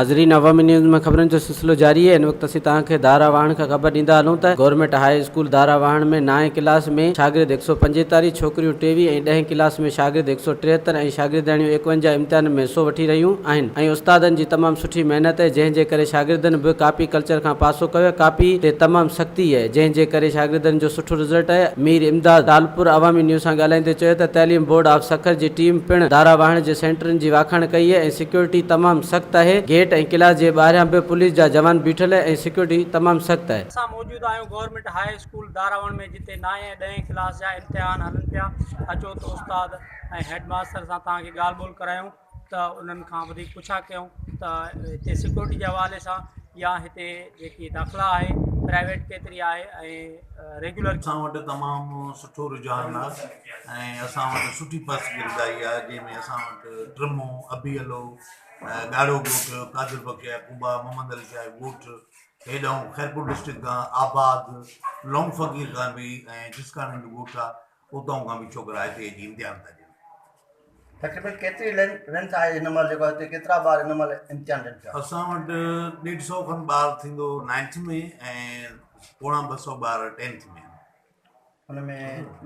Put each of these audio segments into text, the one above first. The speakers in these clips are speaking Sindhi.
ناظرين عوامي نيوز ۾ خبرن جو سلسلو جاري آهي ان وقت اسين توهان کي دارا واهڻ کان خبر ڏيندا هلون ته گورنمينٽ هاء اسڪول دارا واهڻ ۾ نائين ڪلاس ۾ شاگرد هڪ سؤ پنجيتاليهه ڇوڪريون ٽيويهه ۽ ڏهين ڪلاس ۾ شاگرد هڪ سؤ ٽيهتر ۽ شاگردياڻيون ايڪونجاهه امتحانن ۾ حصو وٺي رهيون آهن ۽ استادن جي تمام سٺي محنت آهي جنهن جي ڪري شاگردن به ڪاپي ڪلچر کان پاسو ڪيو آهي ڪاپي تي تمام سختي آهي جنهن جي ڪري شاگردن جو سٺو رزلٽ آهي مير امداد ٽالپر عوامي نيوز سان ڳالهائيندي چيو ته تعليم بورڊ آف سکر جي ٽيم پڻ دارا واهڻ جي سينٽرن جي واکاڻ ڪئي ۽ سيڪيورٽي تمام سخت آهي، گيٽ ۽ ڪلاس جي ٻاهريان به پوليس جا جوان بيٺل ۽ سيڪيورٽي تمام سخت آهي. اسان موجود آهيون گورنمينٽ هاء اسڪول داراوڻ ۾ جتي نائين ۽ ڏهين ڪلاس جا امتحان هلن پيا اچو ته استاد ۽ هيڊ ماستر سان توهان کي ڳالهه ٻولهه ڪرايون ته انهن کان وڌيڪ پڇا ڪيون ته هتي سيڪيورٽي جي حوالي سان يا هتي جيڪي داخلا آهي پرائيويٽ ڪيتري آهي ۽ ريگيولر اسان وٽ تمام سٺو رجحان آهي ۽ اسان وٽ سٺي پسگردائي آهي جنهن ۾ اسان وٽ ٽمو ابيلو ڳاڙهو ڳوٺ قادر بخش جا ڪنبا محمد علي شاهه ڳوٺ هيڏانهن خيرپور ڊسٽرڪٽ کان آباد لونگ فقير کان به ۽ جسڪاڻي جو ڳوٺ آهي اتان کان به ڇوڪرا هتي اچي امتحان ٿا ڏين. تقريبن ڪيتري لينٿ آهي هن مهل جيڪو هتي ڪيترا ٻار هن مهل امتحان ڏين پيا؟ اسان وٽ ڏيڍ سئو کن ٻار ٿيندو نائنٿ ۾ ۽ پوڻا ٻه سئو ٻار ٽينٿ ۾ آهن. ان ۾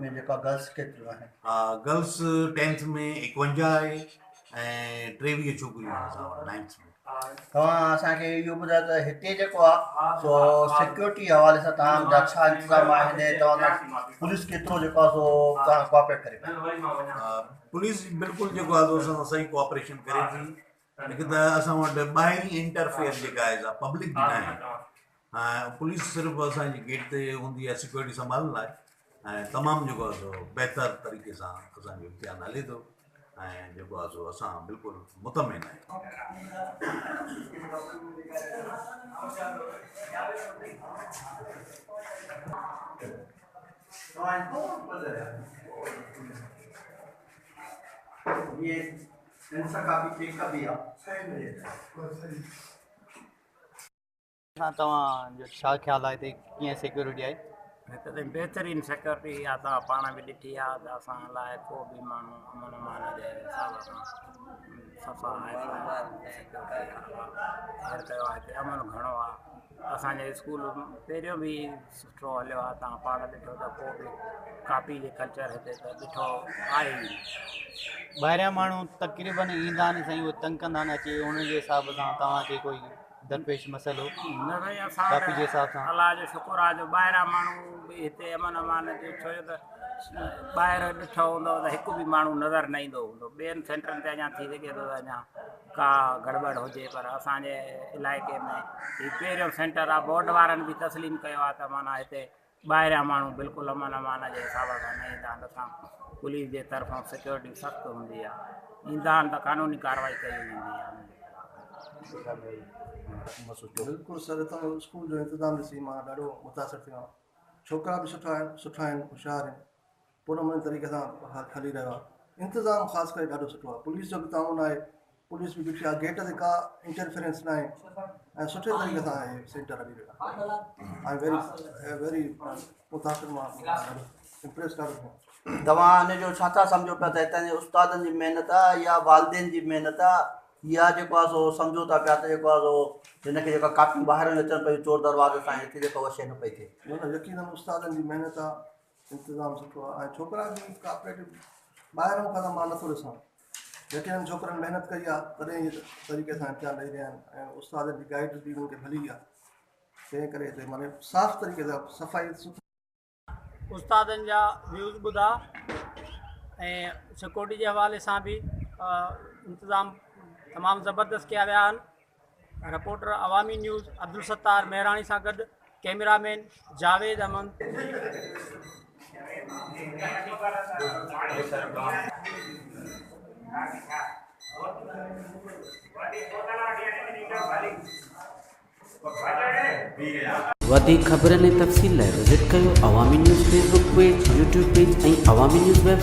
۾ جيڪا گرلس ڪيتريون آهن؟ ها گرلس ٽينٿ ۾ ايڪونجاهه آهي ۽ ٽيويهه ڇوڪريون آهن اسان وٽ نائنٿ ۾. توهان اسان کي اهو ٻڌايو ته هتي جيڪو آهي سو سيڪيورٽي حوالي سان توهان جا ڇا انتظام آهن ۽ توهان سان پوليس ڪيترو جيڪو آهي سو توهان ڪوآپريٽ ڪري پئي. پوليس بلڪل جيڪو آهي سو اسان سان صحيح ڪوآپريشن ڪري ٿي هڪ ته اسان وٽ ٻاهرين انٽرفيئر جيڪا آهي سا پبلڪ جي ناهي ۽ پوليس صرف اسان جي گيٽ تي هوندي آهي سيڪيورٽي سنڀالڻ لاء ۽ تمام جيڪو آهي سو بهتر طريقي سان اسان جو امتحان هلي ٿو ۽ جيڪو آهي سو اسان بلڪل مطمئن آهيون. سان توهان جو ڇا خيال آهي هتي ڪيئن سيڪيورٽي آهي؟ هتي ته بهترين سيڪيورٽي آ توهان پاڻ به ڏٺي آ ته اسان لاء ڪو به ماڻهو امن امان جي حساب سان صفا هاء فاء سيڪيورٽي آ خير ڪيو آ هتي امن گهڻو آ اسان جو اسڪول پهريون به سٺو هليو آ توهان پاڻ ڏٺو ته ڪو به ڪاپي جي ڪلچر هتي ته ڏٺو آهي ئي نه. ٻاهريان ماڻهو تقريبن ايندا آهن سائين اهي تنگ ڪندا آهن اچي انهن جي حساب سان توهان کي ڪوئي درپيش مسئلو نه سائين اسان ڪاپي جي حساب سان. الله جو شڪر آ جو ٻاهران ماڻهو به هتي امن امان جو ڇو جو ته ٻاهر ڏٺو هوندو ته هڪ به ماڻهو نظر نه ايندو هوندو ٻين سينٽرن تي اڃا ٿي سگهي ٿو ته اڃا ڪا گڙٻڙ هجي پر اسان جي علائقي ۾ هي پهريون سينٽر آ بورڊ وارن به تسليم ڪيو آ ته معنيٰ هتي ٻاهريان ماڻهو بلڪل امن امان جي حساب سان نه ايندا آهن اسان پوليس جي طرفان سيڪيورٽي سخت هوندي آهي ايندا آهن ته قانوني ڪارروائي ڪئي ويندي آهي انهن جي خلاف. بلڪل سر هتان جو اسڪول جو انتظام ڏسي مان ڏاڍو متاثر ٿيو آهيان ڇوڪرا به سٺا آهن سٺا آهن هوشيار آهن پرامن طريقي سان هلي رهيو آهي انتظام خاص ڪري ڏاڍو سٺو آهي پوليس جو به تعاون آهي پوليس به بيٺي آهي گيٽ تي ڪا انٽرفيرنس نه آهي ۽ سٺي طريقي سان آهي سينٽر هلي رهيو آهي ويري ويري متاثر مان امپريس ڏاڍو ٿيو. توهان ان جو ڇا ٿا سمجهو پيا ته هتان جي استادن جي محنت آهي يا والدين جي محنت آهي يا جيڪو آهي سو سمجهو ٿا پيا ته جيڪو آهي سو هن کي جيڪا ڪاپيون ٻاهران اچن پيون چور دروازي سان هتي جيڪا اها شيء نه پئي ٿئي. نه نه يقينن استادن جي محنت آهي انتظام سٺو آهي ۽ ڇوڪرا به ڪوآپريٽو ٻاهران کان ته مان نٿو ڏسان يقينن ڇوڪرن محنت ڪئي آهي تڏهن هي طريقي سان امتحان ڏئي رهيا آهن ۽ استادن جي گائيڊ به انهن کي ڀلي آهي تنهن ڪري هتي معني صاف طريقي سان صفائي سٺي. استادن جا ويوز ٻڌا ۽ سيڪيورٽي جي حوالي سان به انتظام تمام زبردست ڪيا ويا آهن رپورٽر عوامي نيوز عبدالستار مهراڻي سان گڏ ڪئميرا مين جاويد احمد. وڌيڪ خبرن ۽ تفصيل لاء وزٽ ڪيو Awami news Facebook page, YouTube page ۽ Awami news website.